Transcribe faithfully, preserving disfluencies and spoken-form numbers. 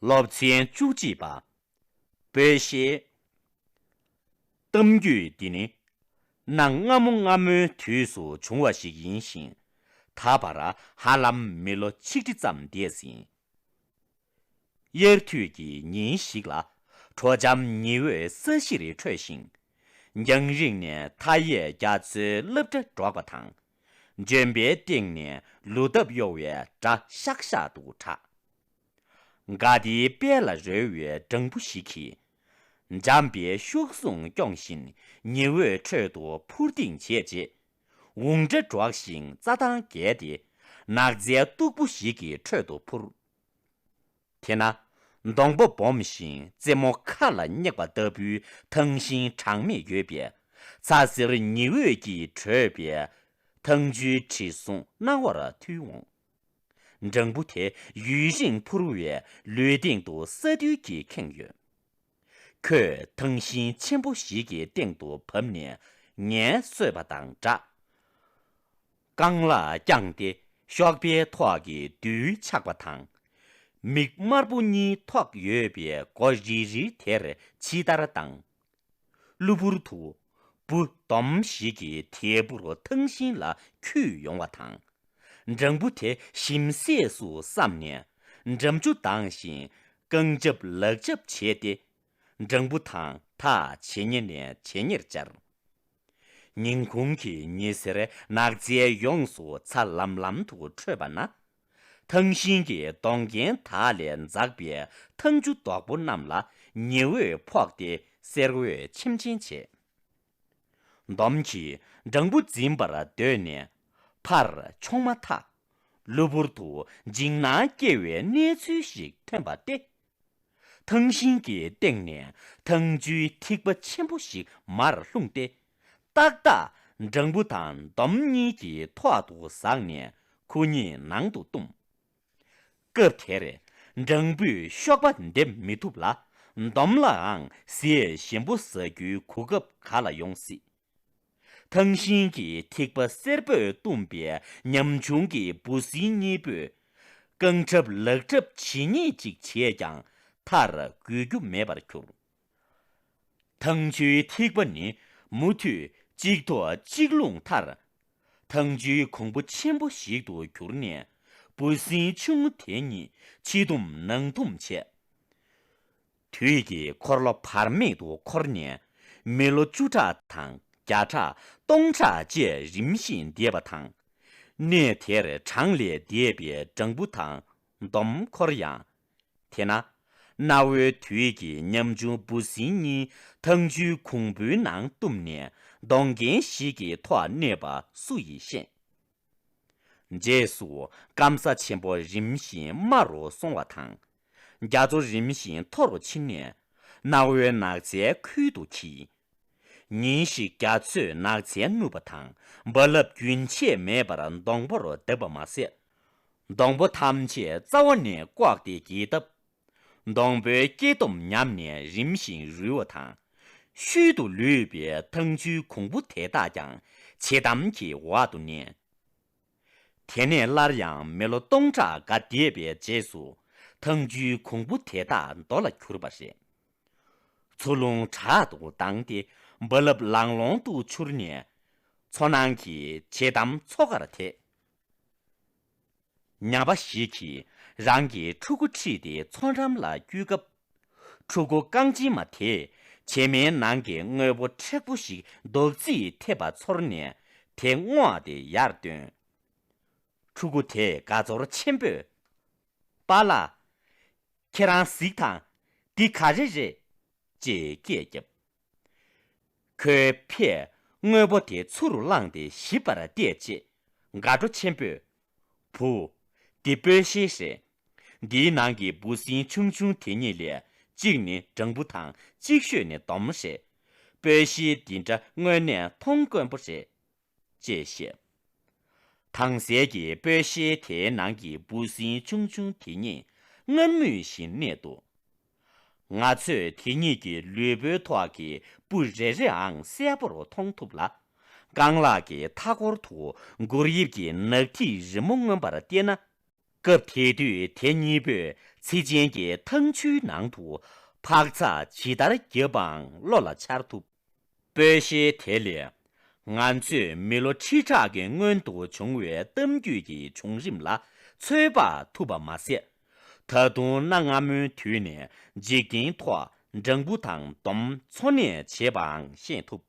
སློབ་ཚན་བཅུ་གཅིག་པ། སྤོས་ཤེལ། གཏམ་རྒྱུད་འདི་ནི་གནའ་སྔ་མོ་སྔ་མོའི་དུས་སུ་བྱུང་བ་ཞིག་ཡིན་ཞིང་། ད་བར་ཧ་ལམ་མི་ལོ་ཆིག་ཁྲི་ཙམ་འདས་ཟིན། དབྱར་དུས་ཀྱི་ཉིན་ཞིག་ལ། དྲོ་འཇམ་ཉི་འོད་ས་གཞིར་འཕྲོས་ཤིང་། རྒྱང་རིང་ནས་མཐའ་ཡས་རྒྱ་མཚོའི་རླབས་སྒྲ་སྒྲོག་པ་དང་། ལྗོན་པའི་སྟེང་ནས་ལུ་འདབ་གཡོ་བའི་སྒྲ་ཤག་ཤག་ཏུ་གྲགས། དགའ་བདེའི་དཔལ་ལ་རོལ་བའི་སྦྲང་བུ་ཞིག་གིས། འཇམ་པའི་ཤུག་ཟུང་སྐྱོང་བཞིན་ཉི་འོད་ཁྲོད་དུ་འཕུར་ལྡིང་བྱས་རྗེས། འུར་སྒྲ་སྒྲོག་ཞིང་རྩྭ་ཐང་བརྒལ་ཏེ། ནགས་ཚལ་སྟུག་པོ་ཞིག་གི་ཁྲོད་དུ་འཕུར། དེ་ན། སྡོང་པོ་སྦོམ་ཞིང་རྩེ་མོ་མཁའ་ལ་བསྙེགས་པ་ལྟ་བུའི་ཐང་ཤིང་གྲངས་མེད་ཡོད་པས། ཚ་ཟེར་ཉི་འོད་ཀྱིས་དྲོས་པའི་ཐང་ཆུའི་དྲི་བསུང་རྣ་བར་ཐུལ་འོང་། སྦྲང་བུ་དེ་ཡུན་རིང་འཕུར་བའི་ལུས་སྟེང་དུ་ས་རྡུལ་གྱིས་ཁེངས་ཡོད། ཁོས་ཐང་ཤིང་ཆེན་པོ་ཞིག་གི་སྟེང་དུ་བབས་ནས་ངལ་གསོས་པ་དང་འདྲ། རྐང་ལག་བརྐྱངས་ཏེ་གཤོག་པའི་ཐོག་གི་རྡུལ་ཆགས་པ་དང་། མིག་དམར་པོ་གཉིས་ཐོགས་ཡོད་པའི་མགོ་རིལ་རིལ་དེར་ཕྱི་བདར་བཏང་། གློ་བུར་དུ་འབུ་སྡོམ་ཞིག་གིས་དལ་བུར་ཐང་ཤིང་ལ་འཁྱུད་ཡོང་བ་དང་། སྦྲང་བུ་དེ་ཞིམ་ཟས་སུ་བསམས་ནས་འགྲམ་ཆུ་ལྡང་ཞིང་རྐང་རྒྱབ་ལག་རྒྱབ་བྱས་ཏེ། སྦྲང་བུ་དང་ཐག་ཇེ་ཉེ་ནས་ཇེ་ཉེར་བཅར། ཉིན་གུང་གི་ཉི་ཟེར་ནགས་ཚལ་ཡོངས་སུ་ཚ་ལམ་ལམ་དུ་འཕྲོས་པ་ན། ཐང་ཤིང་གི་སྡོང་རྒན་དག་ལས་འཛག་པའི་ཐང་ཆུ་རྡོག་པོ་རྣམས་ལ་ཉི་འོད་ཕོག་སྟེ་གསེར་འོད་ཆེམ་ཆེམ་བྱས། འདོམ་གྱིས་སྦྲང་བུ་འཛིན་པར་འདོད་ནས་ཕར་མཆོང་མ་ཐག། གློ་བུར་དུ་འཇིགས་སྣང་སྐྱེ་བའི་གནས་ཚུལ་ཞིག་ཐོན་པ་སྟེ། ཐང་ཤིང་གི་སྟེང་ནས་ཐང་ཆུའི་ཐིགས་པ་ཆེན་པོ་ཞིག་མར་ལྷུང་སྟེ། ཏག་ཏག་སྦྲང་བུ་དང་འདོམ་གཉིས་ཀྱི་ཐོག་ཏུ་ཟགས་ནས་ཁོ་གཉིས་ནང་དུ་བཏུམས། སྐབས་དེར་སྦྲང་བུས་གཤོག་པ་འདེབས་མི་ཐུབ་ལ། འདོམ་ལའང་ཟས་ཞིམ་པོ་ཟ་རྒྱུའི་གོ་སྐབས་ག་ལ་ཡོང་སྲིད། ཐང་ཤིང་གི་ཐིགས་པ་སེར་པོས་བཏུམས་པའི་ཉམ་ཆུང་གི་འབུ་སྲིན་གཉིས་པོས་རྐང་ཁྲབ་ལག་ཁྲབ་ཇི་སྙེད་ཅིག་བྱས་ཀྱང་མཐར་འགུལ་རྒྱུ་མེད་པར་གྱུར། ཐང་ཆུའི་ཐིགས་པ་ནི་མུ་མཐུད་གཅིག་ཐོག་གཅིག་ལྷུང་མཐར། ཐང་ཆུའི་གོང་བུ་ཆེན་པོ་ཞིག་ཏུ་གྱུར་ནས་འབུ་སྲིན་ཆུང་ངུ་དེ་གཉིས་ཕྱི་བཏུམ་ནང་བཏུམ་བྱས། དུས་ཀྱི་འཁོར་ལོ་བར་མེད་དུ་འཁོར་ནས་མི་ལོ་བཅུ་ཕྲག་དང་བརྒྱ་ཕྲག་སྟོང་ཕྲག་བཅས་རིམ་བཞིན་འདས་པ་དང་། གནས་དེར་གྲངས་ལས་འདས་པའི་སྦྲང་བུ་དང་འདོམ་འཁོར་ཡང་། དེས་ན། གནའ་བོའི་དུས་ཀྱི་ཉམ་ཆུང་འབུ་སྲིན་གཉིས་ཐང་ཆུའི་གོང་བུའི་ནང་བཏུམས་ནས་སྡོང་རྒན་ཞིག་གི་ཐོག་གནས་པ་སུ་ཡིས་ཤེས། རྗེས་སུ་སྐམ་ས་ཆེན་པོ་རིམ་བཞིན་དམའ་རུ་སོང་བ་དང་། རྒྱ་མཚོ་རིམ་བཞིན་མཐོ་རུ་ཕྱིན་ནས་གནའ་བོའི་ནགས་ཚལ་ཁུལ་དུ་འཁྱིལ། ཉིན་ཞིག་རྒྱ་མཚོས་ནགས་ཚལ་བསྣུབས་པ་དང་རྦ་རླབས་རྒྱུན་ཆད་མེད་པར་སྡོང་པོར་བརྡབས་པ་མ་ཟད། སྡོང་པོ་ཐམས་ཅད་རྩ་བ་ནས་བཀོག་སྟེ་འགྱེལ་སྟབས། སྡོང་པོའི་སྐྱེ་སྟོབས་ཉམས་ནས་རིམ་བཞིན་རུལ་བ་དང་། ཤུལ་དུ་ལུས་པའི་ཐང་ཆུའི་གོང་བུ་དེ་དག་ཀྱང་བྱེ་འདམ་གྱི་འོག་ཏུ་མནན། དེ་ནས་སླར་ཡང་མི་ལོ་སྟོང་ཕྲག་འགའ་འདས་པའི་རྗེས་སུ་ཐང་ཆུའི་གོང་བུ་དེ་དག་རྡོ་ལ་གྱུར་པ་རེད། མཚོ་རླུང་དྲག་ཏུ་ལྡང་སྟེ་རྦ་རླབས་ལང་ལོང་དུ་འཕྱུར་ནས་མཚོ་ནང་གི་བྱེ་འདམ་མཚོ་ཁར་ཐེགས། ཉ་པ་ཞིག་གིས་རང་གི་ཕྲུ་གུ་ཁྲིད་དེ་མཚོ་འགྲམ་ལ་བསྐྱོད་སྐབས། ཕྲུ་གུ་རྐང་གཅིན་མ་དེས་བྱེ་མའི་ནང་གི་དངོས་པོ་མཁྲེགས་པོ་ཞིག་རྡོག་རྫིས་ཐེབས་པ་ཚོར་ནས་དེ་བསྔོགས་ཏེ་ཡར་བཏོན། ཕྲུ་གུ་དེས་དགའ་ཚོར་ཆེན་པོས། པཱ་ལགས། ཁྱེད་རང་གཟིགས་དང་། འདི་ག་རེ་རེད། ཅེས་སྐད་བརྒྱབ། ཁོའི་ཕས་དངོས་པོ་དེ་ཚུར་བླངས་ཏེ་ཞིབ་པར་བལྟས་རྗེས་དགའ་སྤྲོ་ཆེན་པོས། བུ། འདི་སྤོས་ཤེལ་རེད། འདིའི་ནང་གི་འབུ་སྲིན་ཆུང་ཆུང་དེ་གཉིས་ལས་གཅིག་ནི་སྦྲང་བུ་དང་གཅིག་ཤོས་ནི་འདོམ་རེད། སྤོས་ཤེལ་འདི་འདྲ་དངོས་གནས་མཐོང་དཀོན་པོ་རེད། ཅེས་བཤད། དྭངས་གསལ་གྱི་སྤོས་ཤེལ་དེའི་ནང་གི་འབུ་སྲིན་ཆུང་ཆུང་དེ་གཉིས་ངར་མུད་བཞིན་གནས་འདུག། ང་ཚོས་དེ་གཉིས་ཀྱི་ལུས་པོའི་ཐོག་གི་སྤུ་རེ་རེའང་གསལ་པོར་མཐོང་ཐུབ་ལ། རྐང་ལག་གི་མཐའ་སྐོར་དུ་གུར་དབྱིབས་ཀྱི་ནག་ཐིག་རི་མོ་མངོན་པར་བལྟས་ན། སྐབས་དེ་དུས་དེ་གཉིས་པོས་ཚིག་ཅན་གྱི་ཐང་ཆུའི་ནང་དུ་འཕག་འཚག་ཇི་ལྟར་བརྒྱབ་པའང་བློ་ལ་འཆར་ཐུབ། པོད་ཤེལ་དེ་ལས། ང་ཚོས་མི་ལོ་ཁྲི་ཕྲག་གི་སྔོན་དུ་བྱུང་བའི་གཏམ་རྒྱུད་ཀྱི་བྱུང་རིམ་ལ་ཚོད་དཔག་ཐུབ་པ་མ་ཟད། ད་དུང་གནའ་སྔ་མོའི་དུས་ནས་འཇིག་རྟེན་ཐོག་སྦྲང་བུ་དང་དོམ་འཚོ་གནས་བྱེད་པའང་ཤེས་ཐུབ།